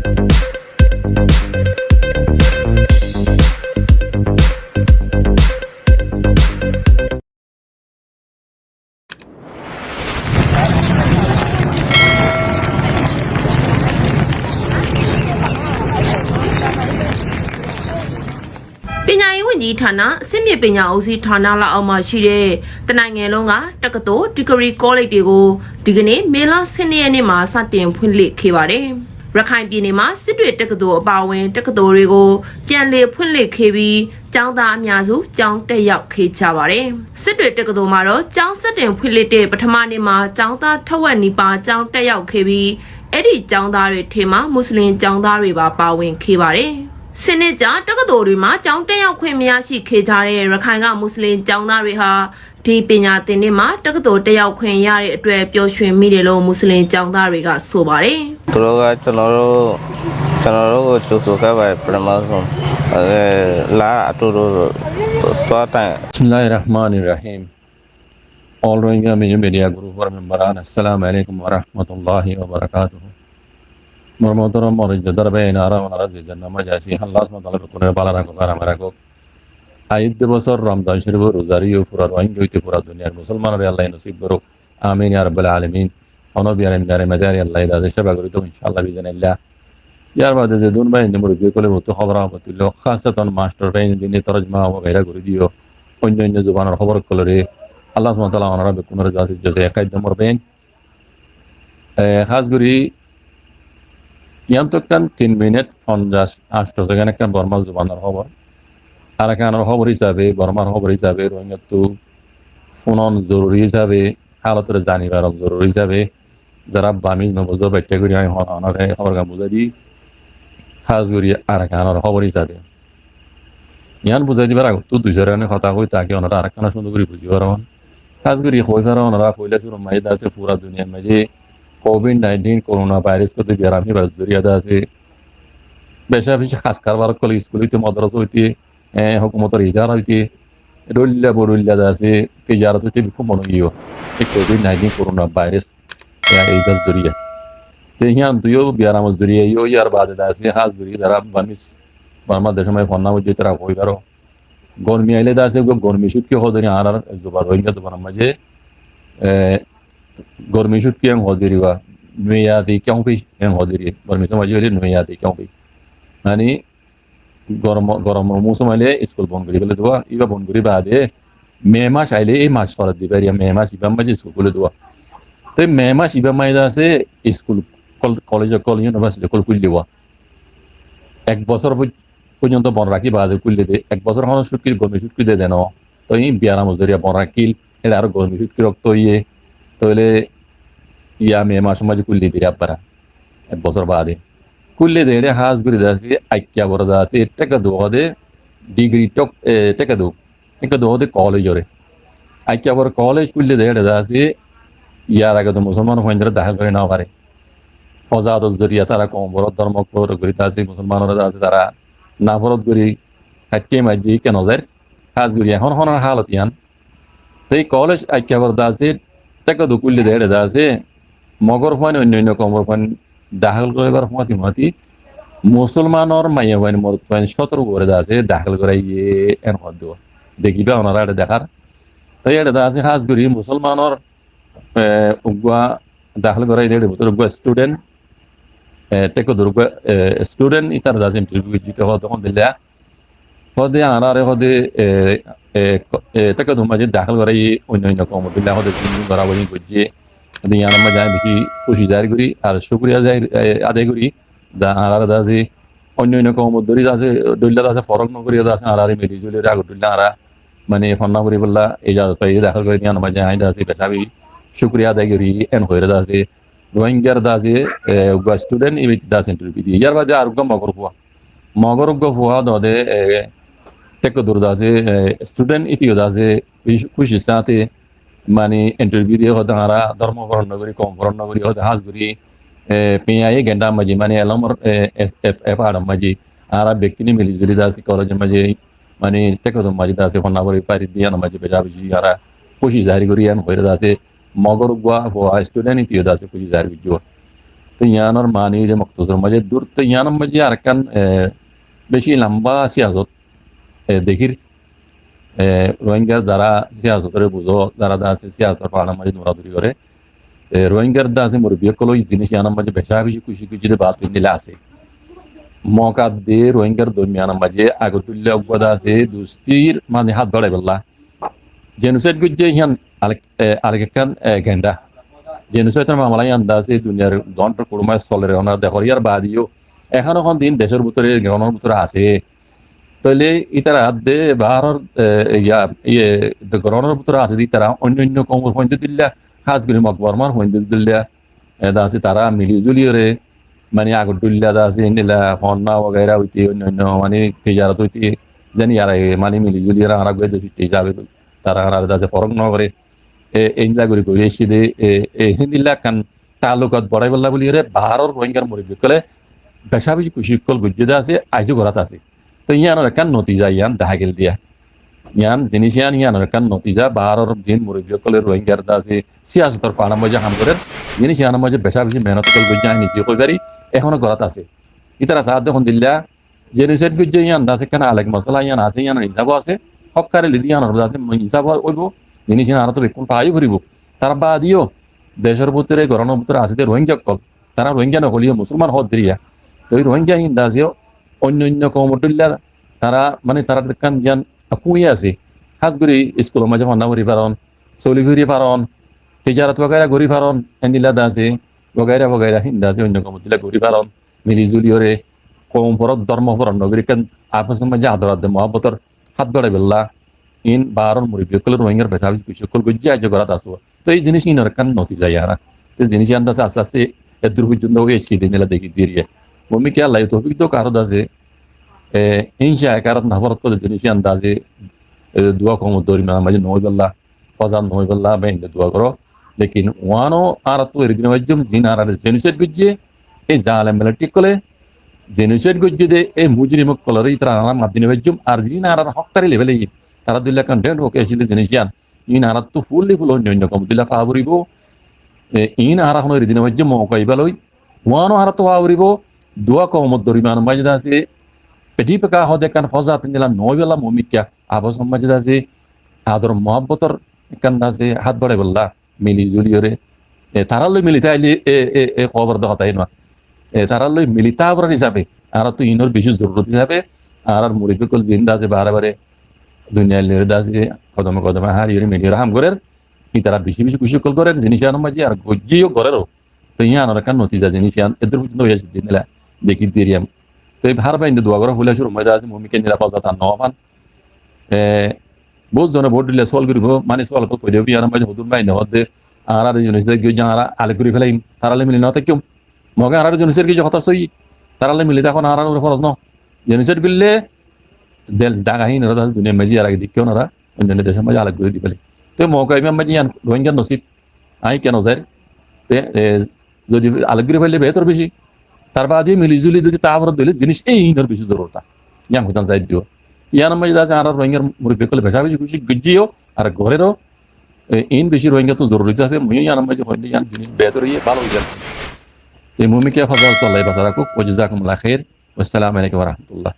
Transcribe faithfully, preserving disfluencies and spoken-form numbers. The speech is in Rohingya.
ပညာရေးဝန်ကြီးဌာန အဆင့်မြင့်ပညာဦးစီးဌာနလက်အောက်မှာရှိတဲ့ တစ်နိုင်ငံလုံးက တက္ကသိုလ် degree college တွေကို ဒီကနေ့ မေလ ဆယ့်နှစ်ရက်နေ့မှာ စတင်ဖွင့်လှစ်ခဲ့ပါတယ်။ ရခိုင်ပြည်နယ်မှာ စစ်တွေတက္ကသိုလ်အပါအဝင် တက္ကသိုလ်တွေကို ပြန်လည်ဖွင့်လှစ်ခဲ့ပြီး ကျောင်းသားအများစု ကျောင်းတက်ရောက်ခဲ့ကြပါတယ်။ စစ်တွေတက္ကသိုလ်မှာတော့ ကျောင်းစတင်ဖွင့်လှစ်တဲ့ ပထမနေ့မှာ ကျောင်းသားထက်ဝက်နီးပါး ကျောင်းတက်ရောက်ခဲ့ပြီး အဲ့ဒီကျောင်းသားတွေထဲမှာ မွတ်စလင်ကျောင်းသားတွေပါ ပါဝင်ခဲ့ပါတယ်။ စနစ်ကျ တက္ကသိုလ်တွေမှာ ကျောင်းတက်ရောက်ခွင့်မရရှိခဲ့ကြတဲ့ ရခိုင်က မွတ်စလင်ကျောင်းသားတွေဟာ ဒီပညာသင်နှစ်မှာ တက္ကသိုလ်တက်ရောက်ခွင့်ရတဲ့အတွက် ပျော်ရွှင်မိတယ်လို့ မွတ်စလင်ကျောင်းသားတွေက ဆိုပါတယ်။ သူတို့က ကျွန်တော်တို့ ကျွန်တော်တို့ကို ကြိုဆိုခဲ့ပါတယ် ပထမဆုံး။ အဲ လမ်းအတူတူသွားတိုင်။ بسم الله الرحمن الرحيم. All Rohingya Media Media Group or member an, Assalamu alaikum wa rahmatullahi wa barakatuhu. Mor muhtarom mor izzodor bái, añára onora ze zenna maze así, Allah subhanahu wa taala bekkúnore bála rakók, aramé rakók. Aiyédde bosór Ramzan Shorif or ruzar yó fura Rohingya óite fura duniyar musolmanore Allah nosib gorók. Amin ya rabbal alamin. Hono biyarem biyarem ede ar Allah ede seba gorí dóu, inshallah, biiznillah. Yar bade ze dun bái inde murubbi ókkole bóut hóbor hóbor tuillo, hásatan mastor bái inde torjuma wa gaira gorí diyo, oinno oinno zubanor hóbor ókkolore Allah subhanahu wa taala onora bekkúnore jaza, jaza khair dóu mor bái. E, hás gorí yián tó ekkán tin minit fonjaic ancto sekend ekkán Bormar zubanor hóbor. Arakanor hóbor hísabe, Bormar hóbor hísabe, Rohingyattu fúnon zoruri hísabe, hálotore zani faron zoruri hísabe, zara Burmese no buzó, baittá gorí añí hon-, onore hóborgán buzái di, hás gorí Arakanor hóbor hísabe. Yián buzái dibar agottú dui sairgán hotá hoi, taki onora arekkán cúndor gorí buzí faron. Hás gorí hoi faro onora, foila cúrur maze de asé fura duniyar maze Covid nineteen corona virus hoó de biyaram, híbar zoriya de asé beca beci hás karbar ókkol, iskul óite, modrasa óite, e, hókumotor idara óite, dhoilla bodhoilla de asé, tijarot óite bekkún bon ói giyé. E Covid nineteen corona virus, e, ibar zoriya. Te yián tui yó biyaramor zoriya yó, yar bade de asé hás gorí zara Burmese, Bormar decór maze fonná foijjé, tara hoi faro. Gormi aile de asé, uggwá gormi cútki hoó de, añárar zuban, Rohingya zubanor maze, e, gormi cútki en hoó de, uggwá nuiyati kyónpi en hoó de, Burmese maze hoile nuiyati kyónpi. Mani gormo-, goromor mousum aile iskul bon gorí félai dibo, iba bon gorí bade May mac aile, ei mac foreddi fariya, May mac ibar maze iskul kúli dibo. Te May mac ibar maze de asé iskul, kol-, college ókkol, university ókkol kúli dibo. Ek bosór foj-, foijjonto bon rakí bade kúli de, ek bosór hono cútki, gormi cútki de de no. Toi iín biyaramor zoriya bon rakíl, ére aró gormi cútki rokto óiye, toile ya May mac or maze kúli de abbara, ek bosór bade. Kúli de ére hás gorí de asé, Aikkaborot de asé, Tekadu hoó de, degree tok-, e, Tekadu, Tekadu hoó de college ore. Aikkabor college kúli de ére de asé, yar age to musolman fuaindóre dahil gorí no fare. Fosádor zoriya tara koumor dhormo kor gorí de asé, musolmanore de asé tara naforot gorí, haitté maijjé, ikká no zair. Hás gorí ehón honor hálot yián. Te college Aikkaborot de asé, Tekadu kúli de ére de asé, Mogor fuain, oinno oinno koumor fuain dahil goráibar fúañti fúañti, musolmanor maiyafuain, morotfuain cótoro uore de asé dahil goráiye en hoó de. Dekíba onora ére dekár. Te ére de asé hás gorí musolmanor, e, uggwá dahil goráiye de ére bútore uggwá student, e, Tekadur uggwá, e, student, ítara de asé interview goijjé de hoó de, hondilla. Hoó de añárare hoó de, e, e, ko-, e, Tekadur maze dahil goráiye, oinno oinno koumor dilla hoó de, zin zin gorá boi goijjé. Hoó de yián maze añí beci kúci zahir gorí, ar cúkuriya zahir, e, adai gorí. De añárare de asé, oinno oinno koumor dóilla de asé, dóilla de asé, forok no gorí de asé, añárare mili zuli agor dóilla añára, mani, fonná foribólla ijazot fai, dahil gorí de yián maze añí de asé, beci beci cúkuriya adai gorí, en hoiyóre de asé. Rohingyar de asé, e, uggwá student, ibá de asé interview diye. Yar bade ar uggwá Mogor fua. Mogor uggwá fua de, e, Tekadur de asé, e, student, íte yó de asé, kúci, kúcir sáte, mani, interview diye hoó de añára dhormo foron no gorí, koum foron no gorí, hoó de hás gorí, e, P I A gendar maze, mani, elomor, e, e, e, e farar maze, añára bekkúne mili zuli de asé, college or maze, mani, Tekadur maze de asé, fonná fori fari de yián maze beci beci añára kúci zahir gorí, en hoiyóre de asé. Mogor uggwá fua student íte yó de asé kúci zahir goijjé. Te yíanor mani de moktasor maze dur, te yíanor maze arekkán, e, beci lamba siyasot, e, dekir, e, Rohingyar zara siyasotoré buzo, zara de asé siyasotor farar maze duraduri gore, e, Rohingyar de asé murubbi ókkol e zinis yíanor maze beca beci kucíc goijjé de baat endilla asé. Moka de Rohingyar dormiyanor maze agor dilla uggwá de asé dustir maze hát baraibálla. Genocide goijjé yían arek, e, arekkán, e, genda. Genocide or mamala yían de asé duniyar don kurumaye soler, onora dekór, yar bade yó ehón ehón din decor bútore, goronor bútore asé. Tóile ítara de baáror, e, iya, iye, de goronor bútore asé de ítara oinno oinno koumor fuain dilla, hás gorí Mog Bormar fuain dilla, e, de asé tará mili zuliyóre, mani agor dilla de asé endilla fonná wagaira óite oinno oinno mani tijarot óite zeni yara mani mili zuliyóre añára goi de asé tijabe tará añára de asé forók no gore. E, endilla gorí gorí aiccé de, e, e, héndilla ekkán taallukat boráibolla buliyóre baáror Rohingyar murubbi ókkole beca beci kucíc ókkol goijjé de asé, aijó gorát asé. Te yíanor ekkán notija yían dahá gel diya. Yían zinis yían, yíanor ekkán notija, baáror zin murubbi ókkole Rohingyar de asé siyasotor farar maze ham gorer, zinis yíanor maze beca beci mehenot ókkol goijjé, añí nize hoi fari, ehóno gorát asé. Ítara saá de hondilla, genocide goijjé yían de asé ekkán alek mosala yían asé, yíanor insáf asé, hók hári lidi yíanor de asé insáf óibo, zinis yían añárattú bekkún fai foribo. Tar bade yó decor bútore, goronor bútore asé de Rohingya ókkol, tará Rohingya no óile yó Musolman hoó deriya. Toi Rohingya hín de asé oinno oinno koumor dilla tará, mani tarár ekkán giyán fuñí asé. Hás gorí iskulor maze fonná fori faron, soli firi faron, tijarot wagaira gorí faron, endilla de asé, wagaira wagaira hín de asé oinno koumor dilla gorí faron, mili zuliyóre, koum forók, dormo forók no gorí ekkán afosor maze ador ador muhábbotor hát baraibálla, in baáror murubbi ókkole Rohingyar beca beci kucíc ókkol goijjé, aijó gorát asé. Te e zinis yíanor ekkán notija yían. Te zinis yían de asé aste aste eddur foijjonto ói aiccé de endilla dekí deriya. Mumkin Allah ye toufik douk aró de asé, e, hínsa hakarat naforot hoó de zinis yían de asé, e, duwa koumor dormiyanor maze no óibolla, fosad no óibolla, bái inde duwa goró. Lekin uáno añárattú eri di no faijjum, zin añárare genocide goijjé, e zalem militari ókkole genocide goijjé de, e mujrim ókkolore ítara añára maf di no faijjum, ar zin añárare hók hári loi félaiye, tará dilla ekkán dend hók aiccé de zinis yían. Iín añárattú fulli full oinno oinno koumor dilla faa foribo. E, iín añára honó eri di no faijjum, mouka ibá loi. Uáno añárattú faa foribo, duwa koumor dormiyanor maze de asé, pedi peka hoó de ekkán fosad endilla no óibolla, mumkin afosor maze de asé, ador muhábbotor ekkán de asé hát baraibálla, mili zuliyóre, e, tarár loi mili táile, e, e, e, kobor de hotá no. E, tarár loi mili táa forer hísabe, añárattú iínor beci zorurot hísabe, añárar murubbi ókkol zin de asé bare bare duniyair loi de asé kodome kodome hári yóre mili yóre ham gorer, ítara beci beci kucíc ókkol gorer, zinis yíanor maze ar goijjé yó gorer ó. Te yíanor ekkán notija zinis yían eddur foijjonto ói aiccé de endilla dekí deriya. Te hár bái inde duwa goró, fúla cúrur maze de asé mumkin endilla fosad ar no fan. E, bout zone bout dilla sual goribo, mani sual ókkol goijjé de, yíanor maze hodún bái inde hoó de, añára re genocide goijjé, añára alek gorí felaiyum, tarár loi mili no tákiyum. Moge añára re genocide goijjé hotá sóiyi, tarár loi mili tákon añárar uore foroz no. Genocide goille del daga hín ora duniyair maze ar age dekí onora, oinno oinno decor maze alek gorí di félai. Te mouka ibár maze yían Rohingyar nosib, añí kiyá no zair. Te, e, zodi alek gorí faille behétor beci. Tar bade mili zuli zodi táa forer de óile zinis e iínor beci zorurot. Yían hotá zai diyo. Yíanor maze de asé añárar Rohingyar murubbi ókkole beca beci kucíc goijjé yó, ar gorer ó. E, iín beci Rohingyattú zoruri hísabe, mui yó yíanor maze hoiyum de yían zinis behétor óiye, bála óiye. Te mumkin Allah ye fosad sollai basai rakók. Wa jazakumullahu khair. Wassalamu alaikum wa rahmatullah.